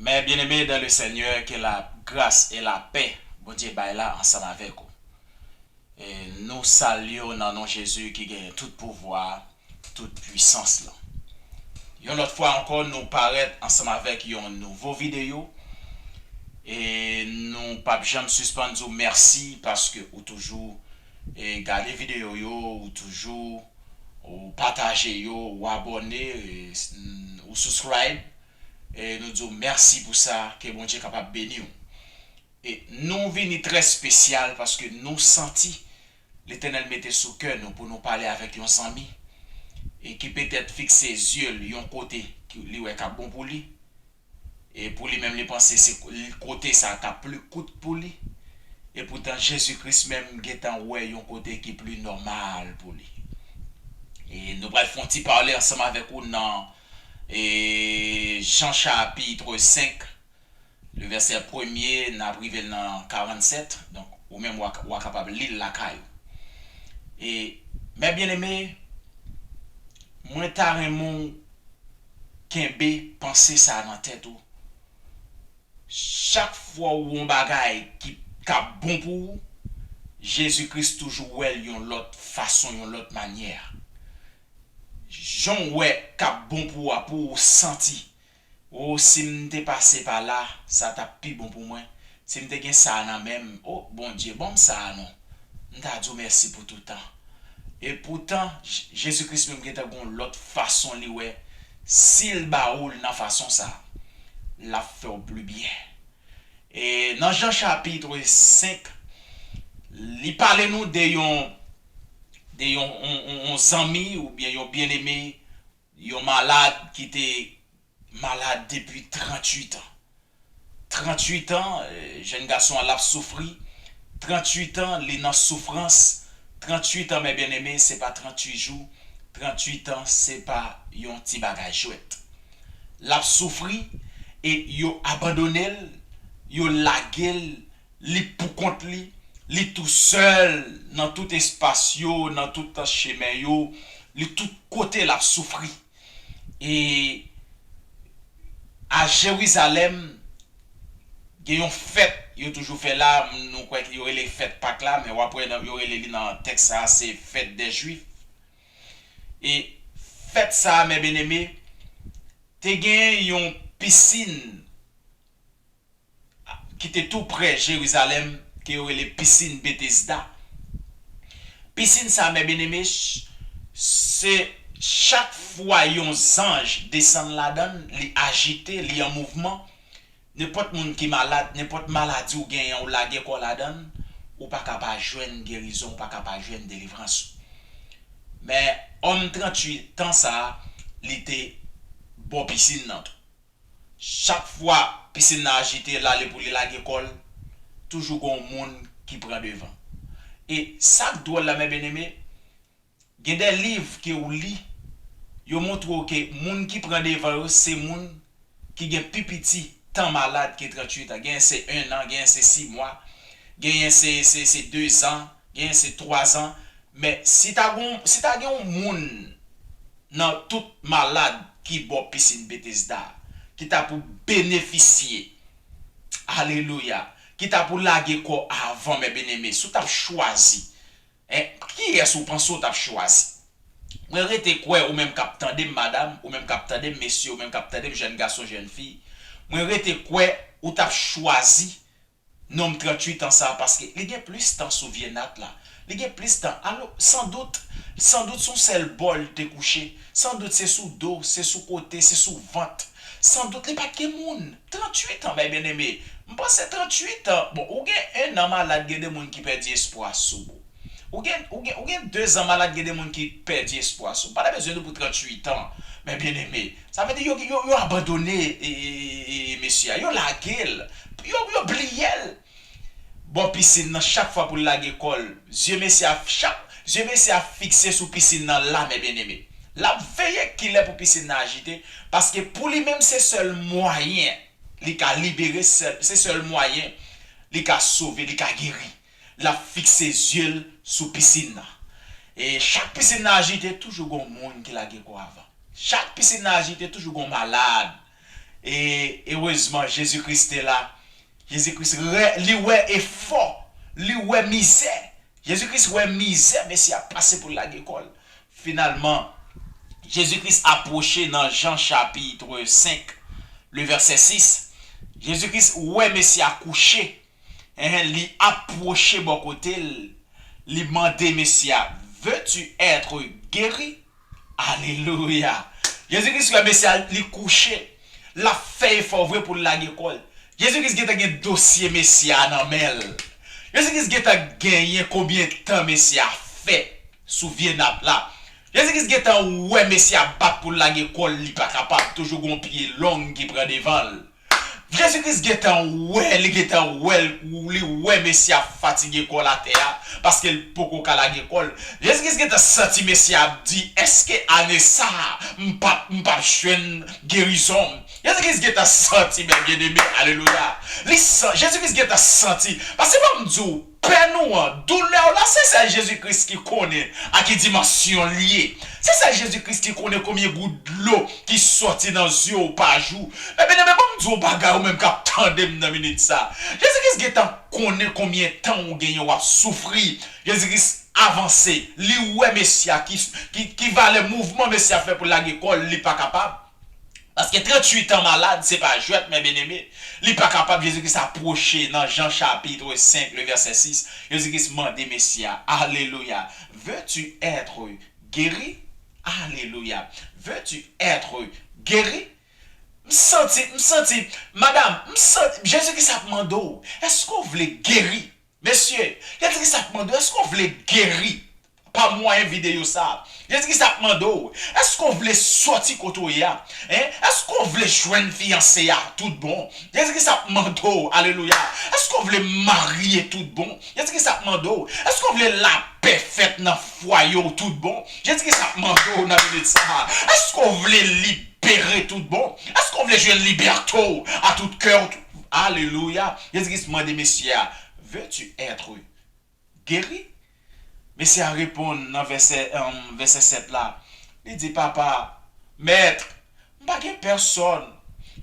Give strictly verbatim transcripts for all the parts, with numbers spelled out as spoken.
Mes bien-aimés dans le Seigneur, ke la gras e lapè Bondye bay la ansanm avèk ou. E nou salye w nan non Jezi ki gen tout pouvwa, tout pwisans lan. Yon lòt fwa ankò, nou parèt ansanm avèk yon nouvo videyo. E nou p ap janm sispann di w mèsi paske ou toujou e gade videyo yo, ou toujou ou pataje yo, ou abòne, e, ou subscribe. E nou di w mèsi pou sa, ke Bondye kapab beni w. E nou vini trè espesyal paske nou santi Letènèl mete sou kè nou pou nou pale avèk yon zanmi e ki petèt fikse zye l yon kote ki li wè k ap bon pou li. E pou li menm, li panse se kote sa k ap pli kout pou li. Epoutan, Jezi Kris menm gentan wè yon kote ki pli nòmal pou li. E nou pral fè yon ti pale ansanm avèk ou nan e, Jan chapit senk, le vèsè premye, n ap rive l nan karannsèt. Donk, ou menm, w a, w a kapab li l lakay ou. E, mes bien-aimés, mwen ta renmen w kenbe panse sa nan tèt ou. Chak fwa ou wè yon bagay ki, k ap bon pou ou, Jezi Kris toujou wè l yon lòt fason, yon lòt manyè. Jan w wè k ap bon pou ou a, pou ou santi, o, si m te pase pa la, sa t ap pi bon pou mwen. Si m te gen sa a nan men m, o, Bondye, ban m sa a non. M ta di w mèsi pou toutan. Epoutan, J-, Jezi Kris menm gentan gen yon lòt fason li wè. Si l ba ou l nan fason sa a, l ap fè w pli byen. E nan Jan chapit senk, li pale nou de yon, de yon, yon, yon, yon zanmi oubyen yon byeneme, yon malad ki te malad depi tranntuit an. Tranntuit an, e, jèn gason an, l ap soufri. Tranntuit an, li nan soufrans. Tranntuit an, mes bien-aimés, se pa tranntuit jou. Tranntuit an, se pa yon ti bagay jwèt. L ap soufri e yo abandone l, yo lage l, li poukont li, li tousèl nan tout espas yo, nan tout chemen yo, li tout kote l ap soufri. E a Jerizalèm, gen yon fèt yo toujou fè la, nou kwè ke yo rele fèt Pak la, men w ap wè nan, yo rele li nan tèks sa a, se fèt dè Jwif. E fèt sa a, mes bien-aimés, te gen yon pisin ki te tou prè Jerizalèm, ke yo rele pisin Betesda. Pisin sa a, mes bien-aimés, ch-, se chak fwa yon zanj desann ladan l, li ajite, li an mouvman, nenpòt moun ki malad, nenpòt maladi ou genyen, ou lage kò w ladan l, ou pa ka pa jwenn gerizon, ou pa ka pa jwenn delivrans ou. Men, òm tranntuit an sa a, li te bò pisin nan tou. Chak fwa pisin nan ajite, l ale pou li lage kò l, toujou gen yon moun ki pran devan. E sa k dwòl la, mes bien-aimés, gen de liv ke ou li, yo montre w ke moun ki pran devan yo, se moun ki gen pi piti tan malad ke tranntuit an. Genyen se en an, genyen se sis mwa, genyen se, se, se de zan, genyen se twa zan. Men si ta gon, si ta gen yon moun nan tout malad ki bò pisin Betesda a, ki ta pou benefisye, alelouya, ki ta pou lage kò avan, mes bien-aimés, si w t ap chwazi, en, kiyès ou panse w t ap chwazi? Mwen rete kwè, ou menm k ap tande m, madanm, ou menm k ap tande m, mesye, ou menm k ap tande m, jèn gason, jèn fi, mwen rete kwè ou t ap chwazi nonm tranntuit an sa a, paske li gen plis tan sou vye nat la. Li gen plis tan. Alò, sandout, sandout se yon sèl bò li te kouche. Sandout se sou do, se sou kote, se sou vant. Sandout li pa t gen moun. Tranntuit an, mes bien-aimés. M panse tranntuit an. Bon, ou gen en an malad, gen de moun ki pèdi espwa sou ou. Ou gen, ou gen, ou gen de zan malad, gen de moun ki pèdi espwa sou ou. Pa ta bezwen di pou tranntuit an, mes bien-aimés. Sa vle di yo, yo, yo abandone, e, e, e, e, mesye a. Yo lage l. Yo, yo bliye l. Bò pisin nan, chak fwa pou l lage kò l, zye mesye a, chak, zye mesye a fikse sou pisin nan la, mes bien-aimés. L ap veye kilè pou pisin nan ajite, paske pou li menm, se sèl mwayen li ka libere, sèl, se sèl mwayen li ka sove, li ka geri. L ap fikse zye l sou pisin nan. E chak pisin nan ajite, toujou gon moun ki lage kò avan. Chak pisin nan ajite, toujou gon malad. E erezman, Jezi Kris te la. Jezi Kris, li wè efò, li wè mizè. Jezi Kris wè mizè mesye a pase pou l lage kò l. Finalman, Jezi Kris apwoche nan Jan chapit senk, le vèsè sis. Jezi Kris wè mesye a kouche. Enhen, li apwoche bò kote l, li mande mesye a, Veux-tu être guéri? Alelouya! Jezi Kris wè mesye a, li kouche. L ap fè efò vre pou l lage kò l. Jezi Kris gentan gen dosye mesye a nan men l. Jezi Kris gentan genyen konbyen tan mesye a fè sou vye nap la. Jezi Kris gentan wè mesye a bat pou l lage kò l, li pa kapab, toujou gon pye long ki pran devan l. Jezi Kris gentan wè, li gentan wè, li wè mesye a fatige kò l atè a, paske l poko ka lage kò l. Jezi Kris gentan santi mesye a ap di, èske ane sa a, m p ap, m p ap jwenn gerizon? Jezi Kris gentan santi, men byeneme, alelouya. Li san, Jezi Kris gentan santi, paske ban m di w, pèn ou an, doulè w la, se sèl Jezi Kris ki konnen a ki dimansyon l ye. Se sèl Jezi Kris ki konnen konbyen gout dlo ki sòti nan zye w pa jou. Men byeneme, ban m di w yon bagay, ou menm k ap tande m nan minit sa. Jezi Kris gentan konnen konbyen tan ou genyen w ap soufri. Jezi Kris avanse, li wè mesye a ki, ki, ki valè mouvman mesye a fè pou l lage kò l, li pa kapab. Paske tranntuit an malad, se pa jwèt, men byeneme. Li pa kapab, Jezi Kris apwoche nan Jan chapit senk, le vèsè sis. Jezi Kris mande mesye a, alelouya, Veux-tu être guéri? Alelouya. Veux-tu être guéri? M santi, m santi, madanm, m santi, Jezi Kris ap mande w, èske w vle geri? Mesye, Jezi Kris ap mande w, èske w vle geri pa mwayen videyo sa a? Jezi Kris ap mande w, èske w vle sòti kote w ye a? Hein? Èske w vle jwenn fiyanse a tout bon? Jezi Kris ap mande w, alelouya, èske w vle marye tout bon? Jezi Kris ap mande w, èske w vle lapè fèt nan fwaye w tout bon? Jezi Kris ap mande w nan minit sa a, èske w vle libere tout bon? Èske w vle jwenn libète w a tout kè w? Alelouya! Jezi Kris mande mesye a, Veux-tu être guéri? Mesye a reponn nan vèsè, um, vèsè sèt la. Li di, Papa, Mèt, m pa gen pèsòn.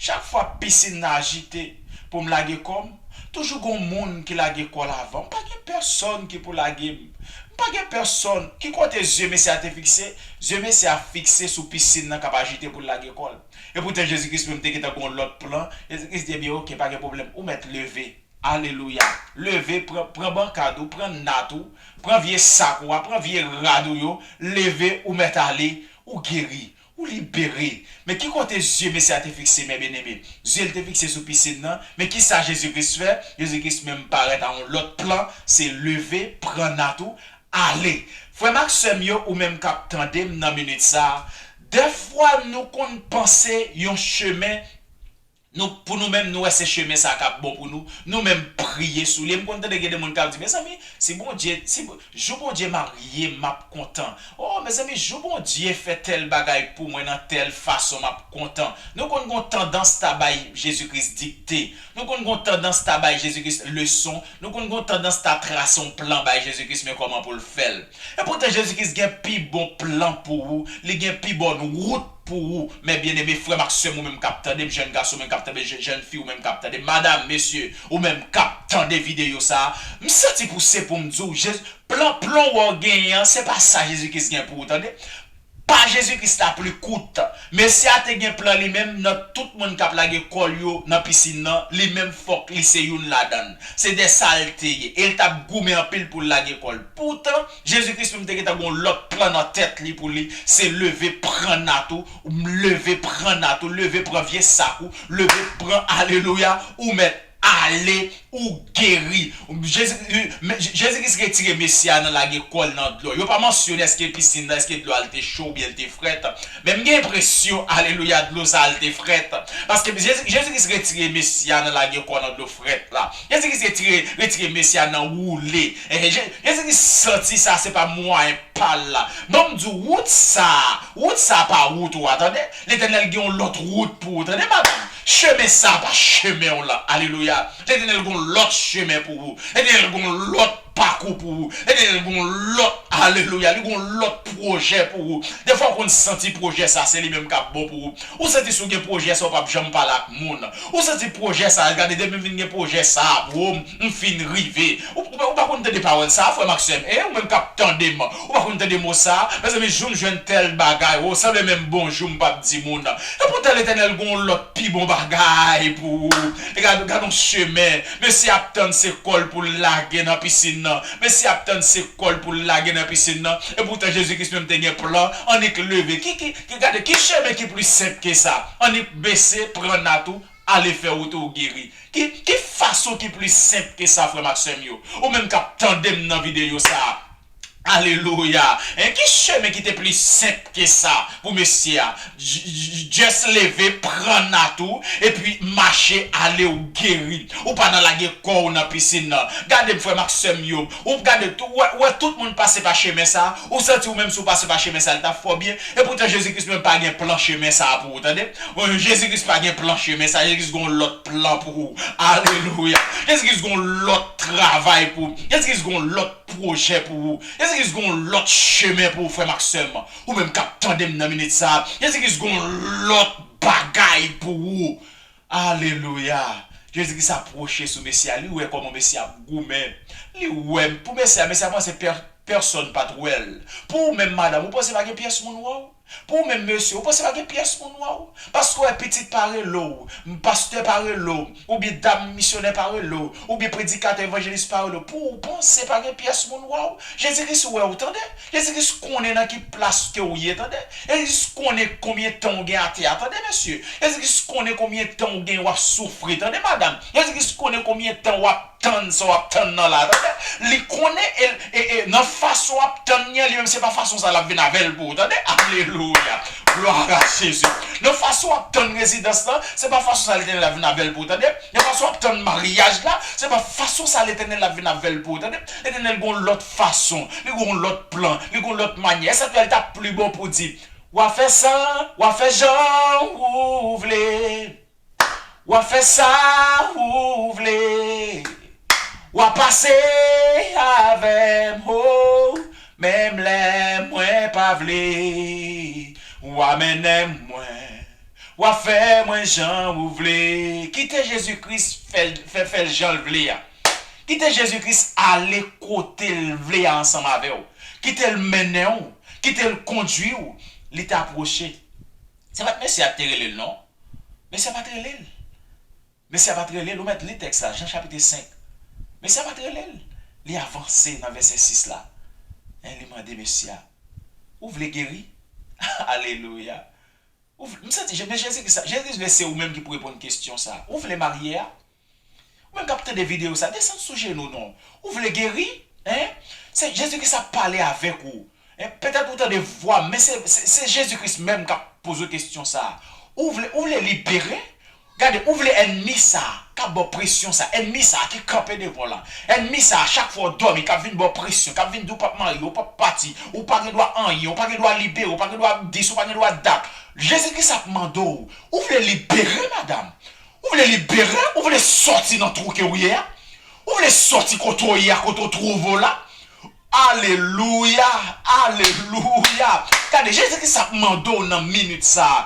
Chak fwa pisin nan ajite pou m lage kò m, toujou gon moun ki lage kò l avan. M pa gen pèsòn ki pou lage m. M pa gen pèsòn. Ki kote zye mesye a te fikse? Zye mesye a fikse sou pisin nan k ap ajite pou l lage kò l. Epoutan, Jezi Kris menm te gentan gon lòt plan. Jezi Kris di, Ebyen, oke, pa gen pwoblèm. Ou mèt leve. Alelouya. Leve, pran, pran bankad ou, pran nat ou, pran vye sak ou a, pran vye rad ou yo, leve, ou mèt ale, ou geri, ou libere. Men ki kote zye mesye a te fikse, men byeneme? Zye l te fikse sou pisin nan. Men ki sa Jezi Kris fè? Jezi Kris menm parèt a yon lòt plan, se leve, pran nat ou, ale. Frè m ak sè m yo, ou menm k ap tande m nan minit sa a, dèfwa nou konn panse yon chemen, nou, pou nou menm, nou wè se chemen sa k ap bon pou nou, nou menm priye sou li. M konn tande gen de moun k ap di, Mezanmi, si Bondye, si, jou Bondye marye m, m ap kontan. O, mezanmi, jou Bondye fè tèl bagay pou mwen nan tèl fason, m ap kontan. Nou konn gon tandans ta bay Jezi Kris dikte. Nou konn gon tandans ta bay Jezi Kris leson. Nou konn gon tandans ta trase yon plan bay Jezi Kris, men kòman pou l fè l. Epoutan, Jezi Kris gen pi bon plan pou ou. Li gen pi bòn wout pou ou. Men byeneme, frè m ak sè m, ou menm k ap tande m, jèn gason menm k ap tande, jèn fi ou menm k ap tande, madanm, mesye, ou menm k ap tande videyo sa a, m santi pou se pou m di w, Jezi, plan, plan w wè w genyen an, se pa sa Jezi Kris gen pou ou, tande. Pa Jezi Kris la pli kout. Mesye a te gen plan li menm nan tout moun k ap lage kò l yo nan pisin nan, li menm fòk li se youn ladan l. Se de sa l te ye. E l t ap goumen anpil pou l lage kò l. Poutan, Jezi Kris menm te gentan gen yon lòt plan nan tèt li pou li. Se leve pran nat ou, leve pran nat ou, leve pran vye sak ou, leve pran alelouya, ou mèt ale, ou geri. Jezi, men Jezi Kris retire mesye a nan lage kò l nan dlo. Yo pa mansyone èske pisin nan, èske dlo a l te cho oubyen l te frèt. Men m gen enpresyon, alelouya, dlo sa a l te frèt. Paske Jezi, Jezi Kris retire mesye a nan lage kò nan dlo frèt la. Jezi Kris retire, retire mesye a nan woule. Eh, Je-, Jezi Kris santi sa, se pa mwayen pa l la. Ban m di w, wout sa a, wout sa a pa wout ou a, tande. Letènèl gen yon lòt wout pou ou, tande, madanm. Chemen sa a pa chemen w lan. Alelouya. Letènèl gen yon lòt chemen pou ou. Letènèl gen yon lòt pakou pou ou. Etènèl gon lòt, alelouya, li gon lòt pwojè pou ou. Defwa ou konn santi pwojè sa se li menm k ap bon pou ou. Ou santi si w gen pwojè sa ou p ap janm pale ak moun. Ou santi pwojè sa, gade depi m vin gen pwojè sa pou ou, m fin rive. Ou, ou, ou pa konn tande pawòl sa, frè m ak sè m. E ou menm k ap tande m, ou pa konn tande mo sa. Mezanmi, jou m jwenn tèl bagay, ou sanble menm bonjou m p ap di moun. Epoutan Letènèl gon lòt pi bon bagay pou ou. E gade, gade yon chemen. Mesye ap tann se kò l pou l lage nan pisin nan. Mesye ap tann se kò l pou l lage nan pisin nan. Epoutan Jezi Kris menm te gen plan. Annik leve. Ki, ki, ki, gade, ki chemen ki pli senp ke sa? Annik bese, pran nat ou, ale fè wout ou geri. Ki, ki fason ki pli senp ke sa, frè m ak sè m yo? Ou menm k ap tande m nan videyo sa a. Alelouya! En, ki chemen ki te pli senp ke sa pou mesye a? J-, j-, just leve, pran nat ou, epi mache, ale ou geri. Ou pa nan lage kò w nan pisin nan. Gade m, frè m ak sè m yo. Ou gade, tou, wè, wè tout moun pase pa chemen sa. Ou santi ou menm si w pase pa chemen sa, li t ap fè w byen. Epoutan, Jezi Kris menm pa gen plan chemen sa pou ou, tande? Bon, Jezi Kris pa gen plan chemen sa. Jezi Kris gen yon lòt plan pou ou. Alelouya! Jezi Kris gen yon lòt travay pou ou. Jezi Kris gen yon lòt pwojè pou ou. Jezi Kris gen yon lòt chemen pou ou, frè m ak sè m. Ou menm k ap tande m nan minit sa a, Jezi Kris gen yon lòt bagay pou ou. Alelouya! Jezi Kris apwoche sou mesye a. Li wè kòman mesye a ap goumen. Li wè pou mesye a, mesye a panse pè-, pèsonn pa t wè l. Pou ou menm, madanm, ou panse pa gen pyès moun wè w? Pou ou menm, mesye, ou panse pa gen pyès moun wè w? Paske w wè pitit pa rele w, pastè pa rele w, oubyen dam misyonè pa rele w, oubyen predikatè evanjelis pa rele w. Pou ou panse pa gen pyès moun wè w? Jezi Kris wè w, tande. Jezi Kris konnen nan ki plas ke w ye, tande. Jezi Kris konnen konbyen tan w gen atè a, tande, mesye. Jezi Kris konnen konbyen tan w gen w ap soufri, tande, madanm. Jezi Kris konnen konbyen tan w ap tann sa w ap tann nan la, tande. Li konnen e, e, e nan fason w ap tann li an, li menm se pa fason sa l ap vin avè l pou ou, tande. Alelouya. Glwa a Jezi. Nan fason w ap tann rezidans lan, se pa fason sa Letènèl ap vin avè l pou ou, tande. Nan fason w ap tann maryaj la, se pa fason sa Letènèl ap vin avè l pou ou, tande. Letènèl gon lòt fason, li gon lòt plan, li gon lòt manyè. E sa fè l t ap pli bon pou di, w a fè sa, w a fè jan ou vle. W a fè sa ou vle. W a pase avè m, ho, menm lè mwen pa vle. W a mennen mwen. W a fè mwen jan ou vle. Kite Jezi Kris fè, fè, fè l jan l vle a. Kite Jezi Kris ale kote l vle a ansanm avè w. Kite l mennen w. Kite l kondui w. Li t apwoche. Se pa t mesye a k te rele l, non. Mesye a pa t rele l. Mesye a pa t rele l. Ou mèt li tèks la, Jan chapit senk. Mesye a pa t rele l. Li avanse nan vèsè sis la. En, li mande mesye a, ou vle geri? Alelouya. Ou vle, m santi, men Jezi Kris, Jezi Kris vle se ou menm ki pou reponn kesyon sa. Ou vle marye a? Ou menm k ap tande videyo sa, desann sou jenou non. Ou vle geri? En? Se Jezi Kris ap pale avèk ou. En? Petèt ou tande vwa m, men se, se, se Jezi Kris menm k ap poze w kesyon sa. Ou vle, ou vle libere? Gade, ou vle ènmi sa k ap ba w presyon sa, ènmi sa ki kanpe devan w la, ènmi sa chak fwa w dòmi k ap vin ba w presyon, k ap vin di w p ap marye, ou p ap pati, ou pa gen dwa anyen, ou pa gen dwa libere, ou pa gen dwa dis, ou pa gen dwa dat. Jezi Kris ap mande w, ou vle libere, madanm? Ou vle libere? Ou vle sòti nan twou ke w ye a? Ou vle sòti kote w ye a, kote w twouve w la? Alelouya! Alelouya! Gade, Jezi Kris ap mande w nan minit sa a.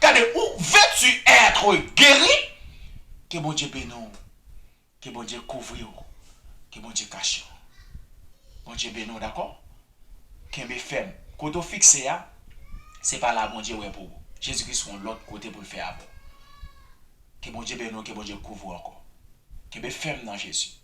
Gade, ou veux-tu être guéri? Ke Bondye beni w. Ke Bondye kouvri w. Ke Bondye kache w. Bondye beni w, dakò? Kenbe fèm. Kote w fikse a, se pa la Bondye wè pou ou. Jezi Kris gon lòt kote pou l fè avè w. Ke Bondye beni w, ke Bondye kouvri w ankò. Kenbe fèm nan Jezi.